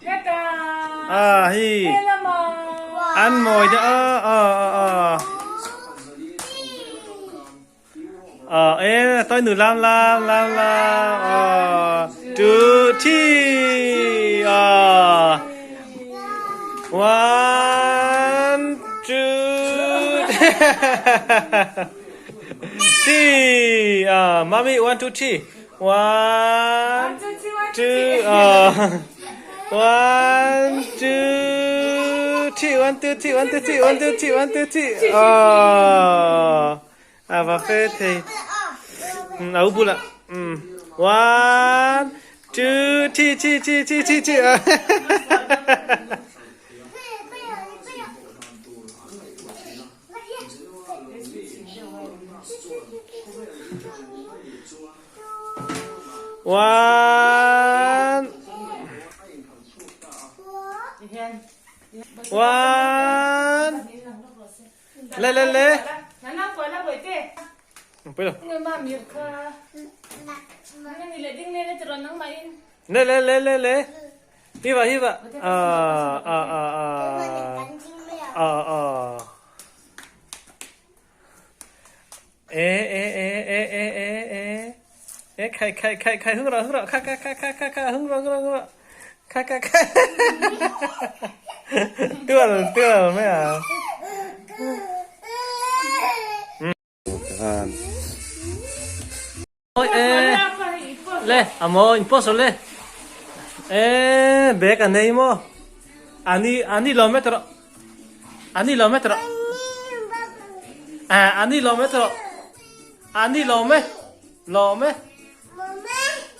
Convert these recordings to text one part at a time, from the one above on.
À hi. An mawi de a a a a. Ờ ê tôi nửa lam lam lam lam. Ờ two three. Ờ one two three. Ờ mommy one two three. One two ờ one two three one two three one two three one two three one two three ờ à và phê thì ừ, ở bula ừ. One two three three three three three three One One Le le le Le le le le le Hi va hi va à à à à à à Ê ê ê ê ê ê ê ê khai khai khai khai hứng rồi hứng rồi khai khai khai khai khai khai hứng rồi hứng rồi hứng rồi khai khai khai tưa tưa mấy à Ôi ê le a mo in post le ê bé cả này mo ani ani lo metro ani lo metro à ani lo metro ani lo me lo me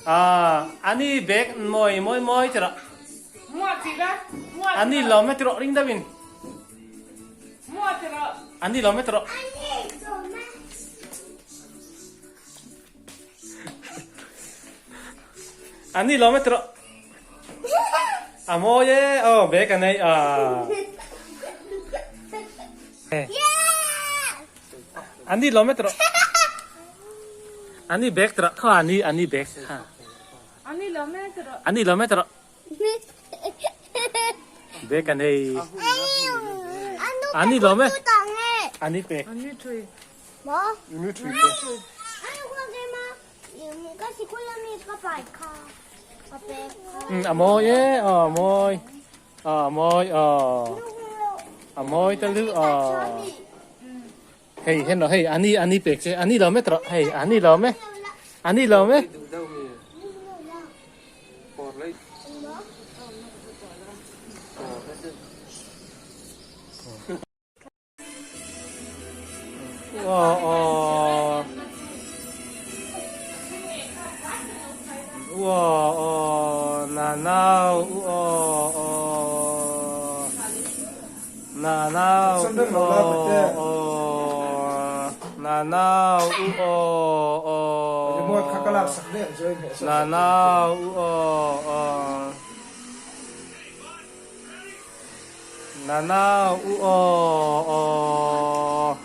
à ani bek moi moi moi tro ani lo metro ring davin ani lo metro Ani lo metro. A mawi e aw bag a nei a. Ani lo metro. Ani bag tra kha ani ani bag kha. Ani lo metro. Ani lo metro. Bag a nei. Ani lo me. Ani pek. Ani thui. Ani thui pek. A mawi e aw a mawi. Aw a mawi aw. A mawi ta lu aw. Hei hen hei ani ani pek che ani lo me tra hei ani lo me. Ani lo me. Aw aw. Aw aw na nau aw aw. Na nau aw aw. Na nau aw aw. Na nau aw aw. Na nau u aw aw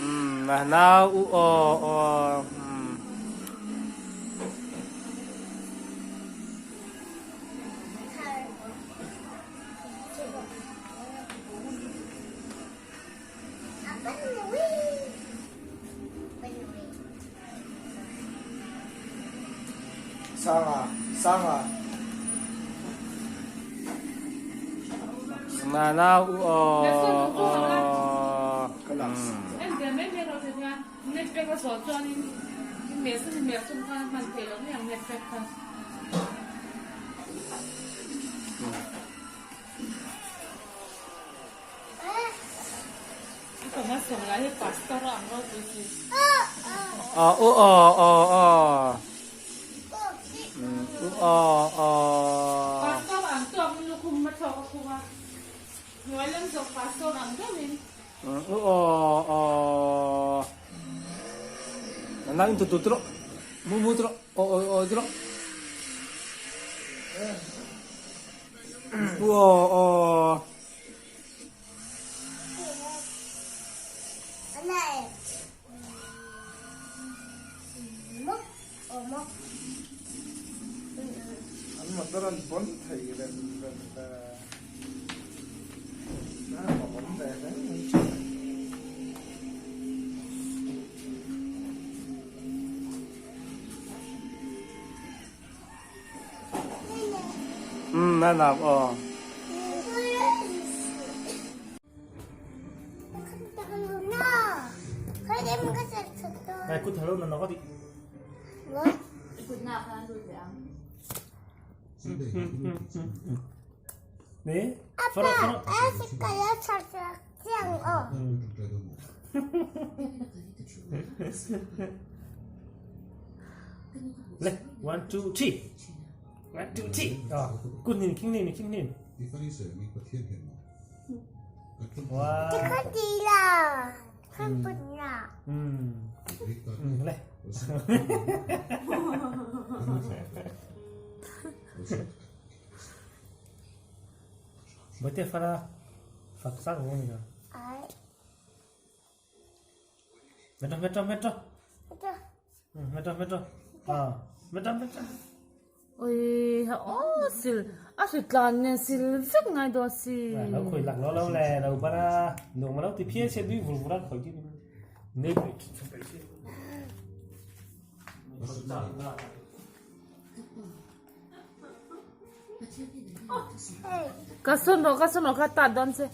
um na nau u aw aw um Sanga, sanga. Na nau u aw aw. Aw u aw aw aw. U aw aw. U aw aw. Nang tu tu tro. Mu mu tro. Aw aw aw tro. U aw aw. Bon thei rem rem ve. A awm ve hle mai thin. Umm na nap aw. Nai kut halo na nok ati. Ne? Fara fara. Le, one two three. One two three. Ah, kut nin king nin king nin. Wow. Le. Bate fara fak sak vong ni. Meta meta meta. Meta meta. Ah, meta meta. Ui ha aw sil a hri tlan nen sil vek ngai dawn si. Lo khoi lak lo lo le lo bara nuam lo ti phia che dui vur vur a khoi ti nei pui chu pai si. Ka sawn rawh ka sawn rawh ka tat dawn che.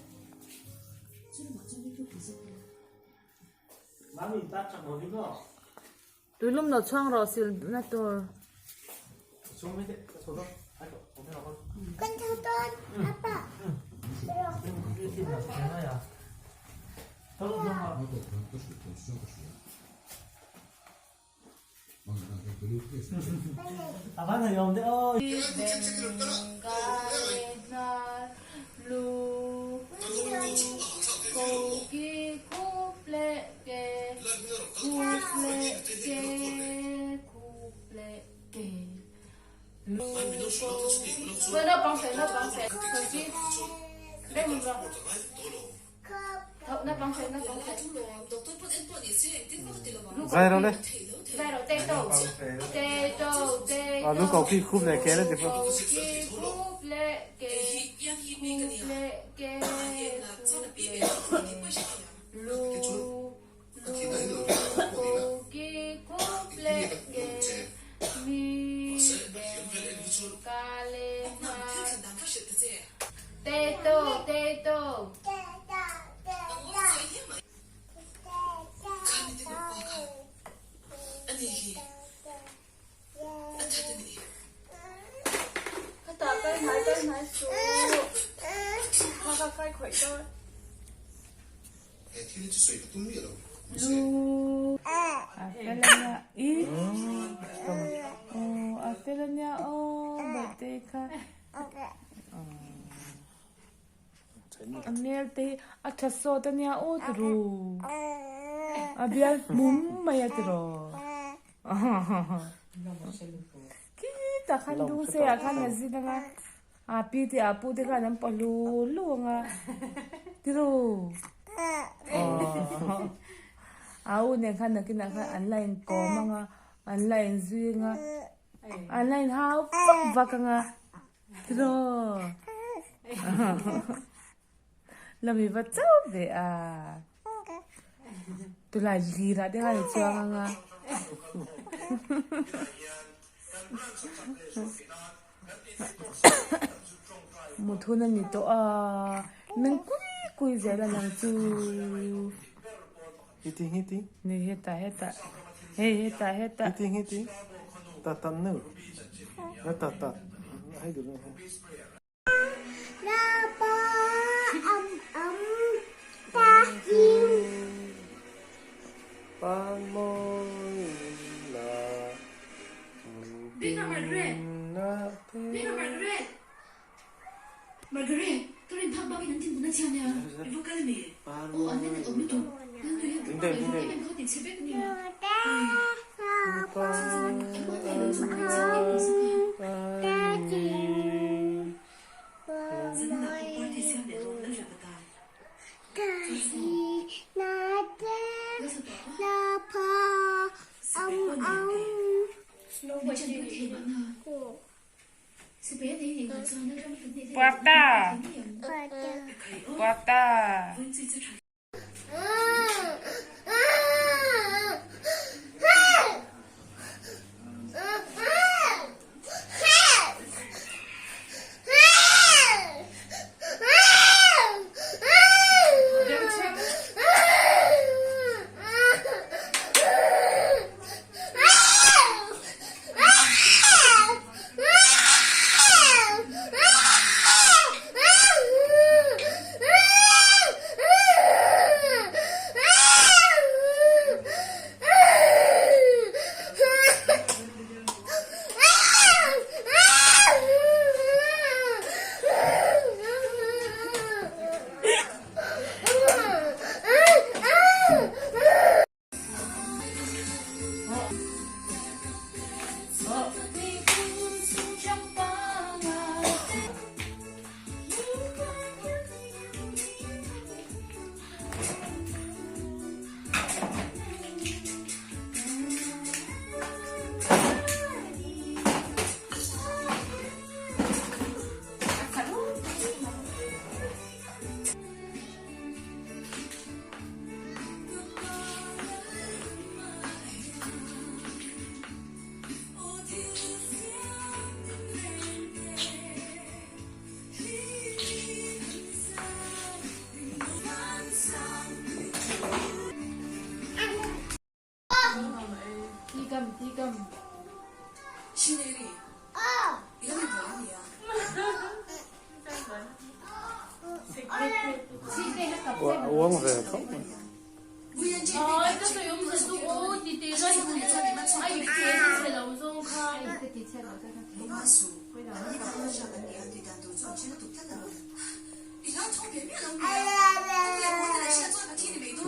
Tuilum lo chhuang rawh sil na tur. Zai ro le. A lu ko khi khup le ke le ti pha. A hmel te hi a tha sawt a nia aw tiro a bial hmum mai a tiro khitah khan dung se ah khan a zin anga a pi te a pu te khan an paw hlu hlu anga tiro a u nen khan nakinah khan an la inkawm anga an la inzui anga an la inhau vak vak anga. Tiraw Lami va chauh ve a Tulai lir ah te khan i chuang anga Mut hun a ni tawh a Meng kui kui zel a nang chu Hiti hiti Ni hetah hetah Hei hetah hetah Hiti hiti Ta ta nu Na ta ta Hei du nu Puakta. Puakta. Uang ve khawp mai.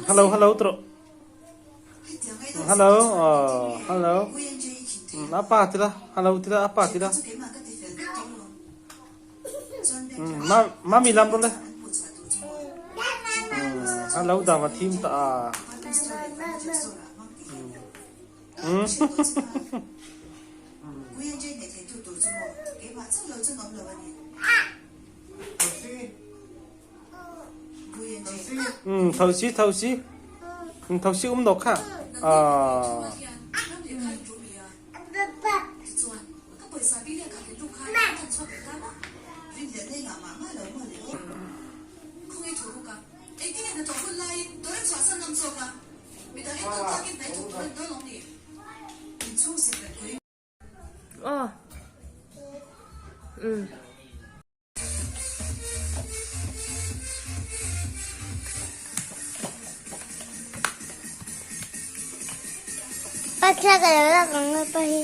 Hello hello tawh. Hello aw hello. Apa ti la hello ti la apa ti la. Mami lam rawh le. Hello dang a thim ta a. Thosi thosi. Thosi um dawk kha. Thlalak a lo lak ang a pa hi.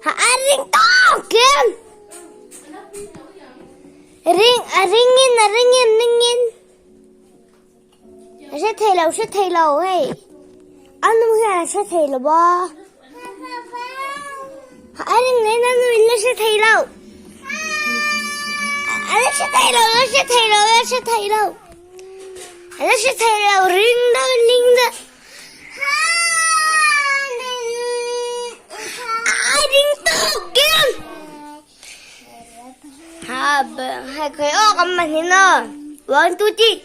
A ring tawk em? Ring a ring in a ring in ring in. A hre thei lo hre thei lo hei. A nu hian a hre thei lo a. A ring nen a nu in la hre thei lo. A la hre thei lo la hre thei lo la hre thei lo. A la hre thei lo ring dawn ring dawn. One, two, three.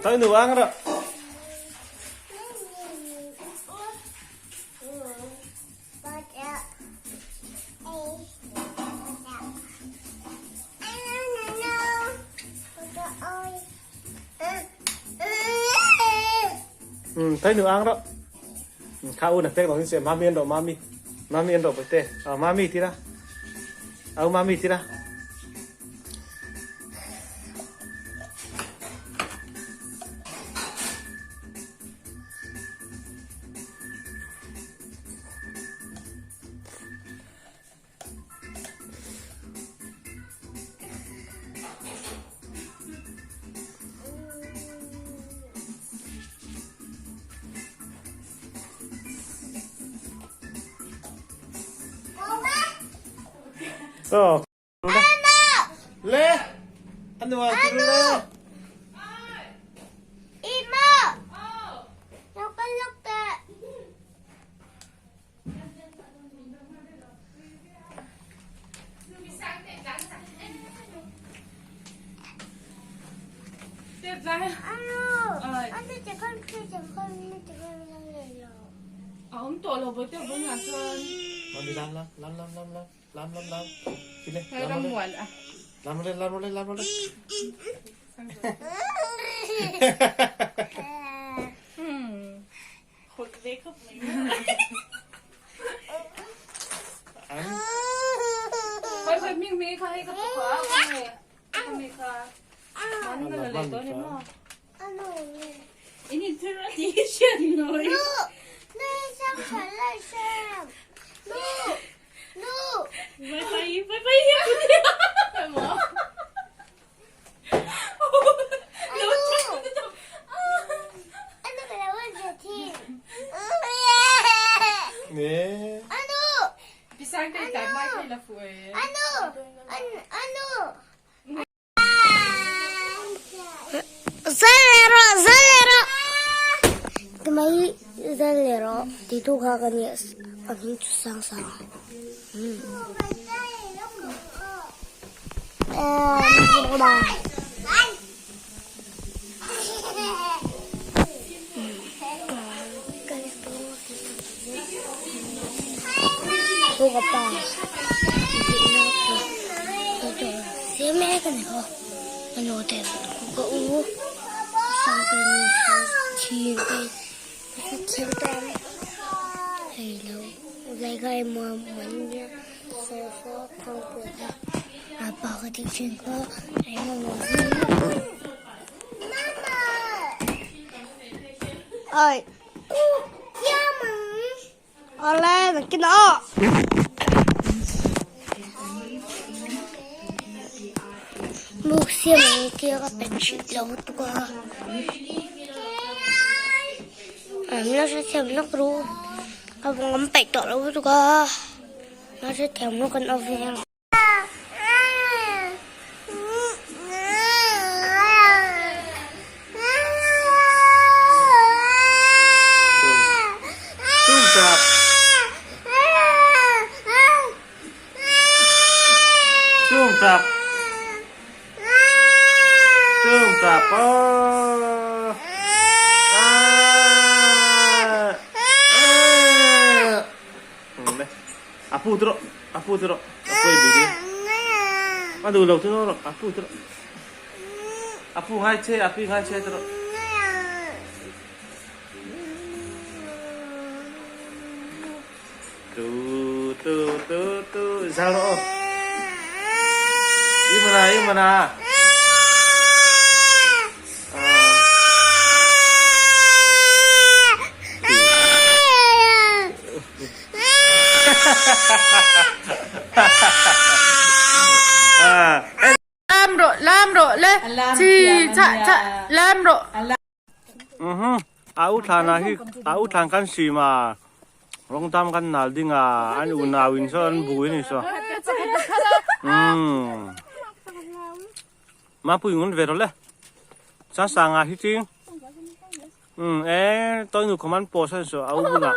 Tới nu ăn rồi. Tới nu ăn rồi. Kha u na pek lo se mami en ro mami. Mami en ro bate. À mami tira. Au mami tira. So. Le. Ano ah, le. Imo. Look at. Ano? Ano Awm tawh lo bawihte bulah chuan. Mami lam lam lam lam lam lam lam lam lam. Kile. Hei ram mual a. Lam le lam le lam le. Khoi khoi ming ming kha hei ka pu kha a nge. Mi kha. Man na la le to ni mo. Ini thil a ti hriat noi. Vai vai vai vai mo. Nè. Pisang te tai mai thei la fu e. Zalero, zalero. May zalero dito ka kani ang hintu sang sang. Ơi. Ole, cái đó. Buk siam ang kia ka pet lo tu ka. Am nó sẽ xem nó ru. Ka vong am pet to lo tu ka. Nó sẽ thèm nó con over. Tum tap. Tum tap. Tum tap. Oh. Ah. Ah. Le. Apu tro. Apu tro. Apu e bidi. A du lo tu no. Apu tro. Apu ngai che, apu ngai che tro. Tu tu tu tu sao đó. Im mà im mà. À. Lam ro lam ro le chi cha cha lam ro. A u thlan ah hi a u thlan kan sim a rawng tam kan nal ding a an unau in saw an bui a ni saw umm mapui ngun ve rawh le chang sang ah hi ching umm e tawi nu khawm an post a ni saw a u bulah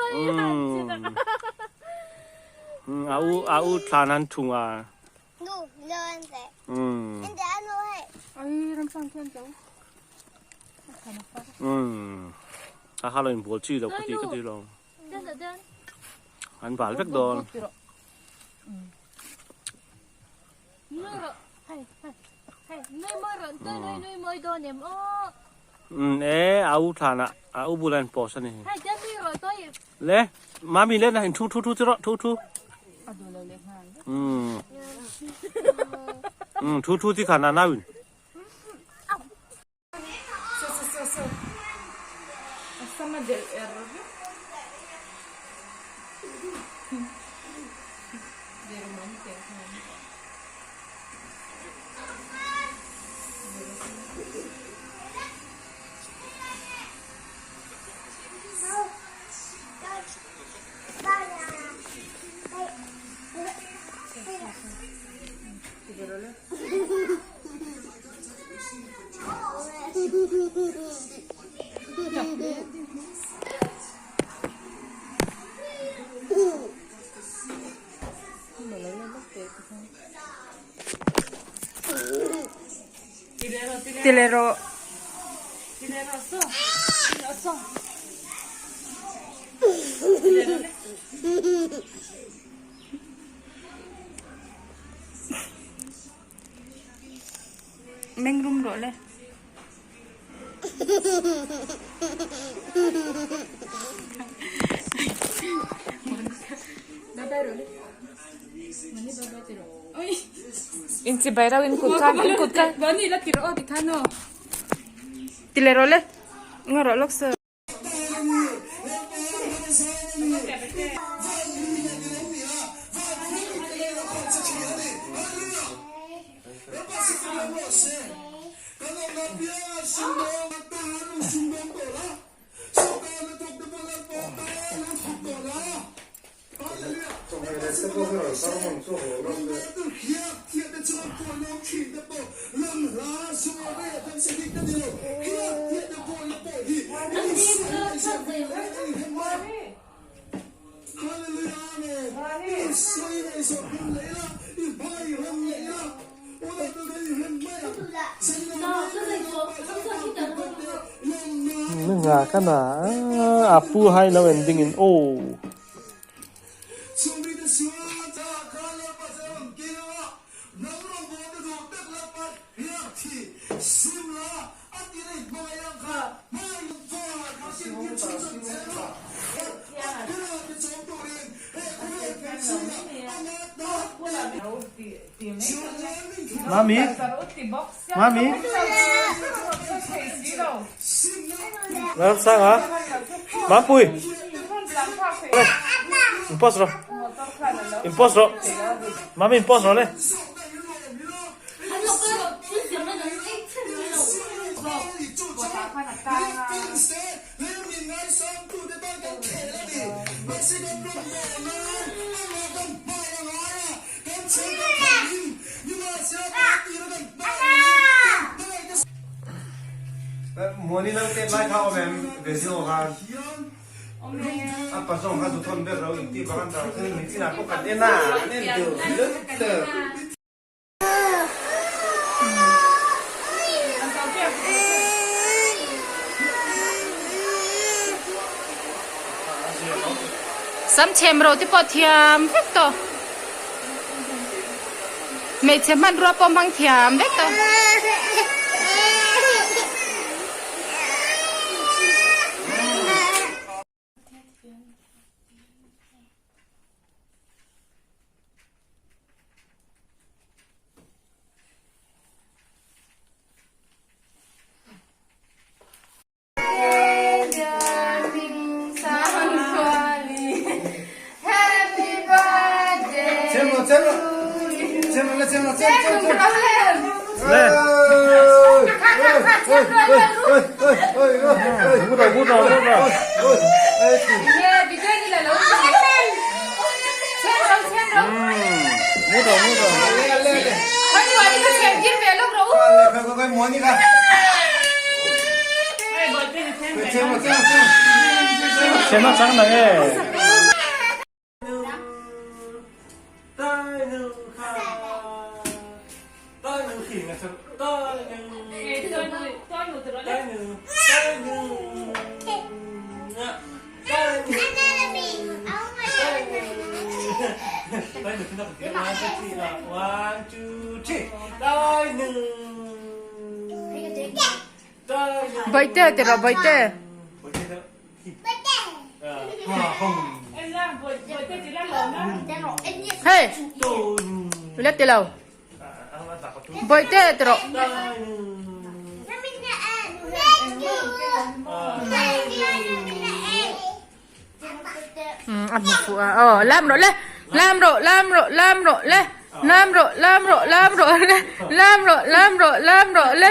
umm a u a u thlan an thung a umm. Umm a ha lo in bual chi lo ka ti ka ti lo. An bal vek dawn. Umm e a u thlan ah a u bulah in post a ni. Le mami le na in thu thu thu chu rawh thu thu. Umm umm thu thu ti khan a nau in. Ti leh rawh. Meng rum rawh le. Inchibai rau in kut kha in kut kha. Ti leh rawh le. Ngaw rawh lawk sir. Nga ka na a pu hai lo ending in aw. Mami Mami Lalsanga Mampui In post rawh In post rawh Mami in post rawh le. Muani nang tet lai kha awm em video khan a pa zawng kha zu thawn ber lo in ti bang an tar thil min chinah pawh kan en a an en duh lutuk. Sam chhem ro te pawh thiam vek tawh. Hmeichhe hmanrua pawh hmang thiam vek tawh. Bawihte ti rawh bawihte. Hei la ti lo. Bawihte ti rawh. A hmu fuh a aw lam rawh le lam rawh lam rawh lam rawh le lam rawh lam rawh lam rawh le lam rawh lam rawh lam rawh le.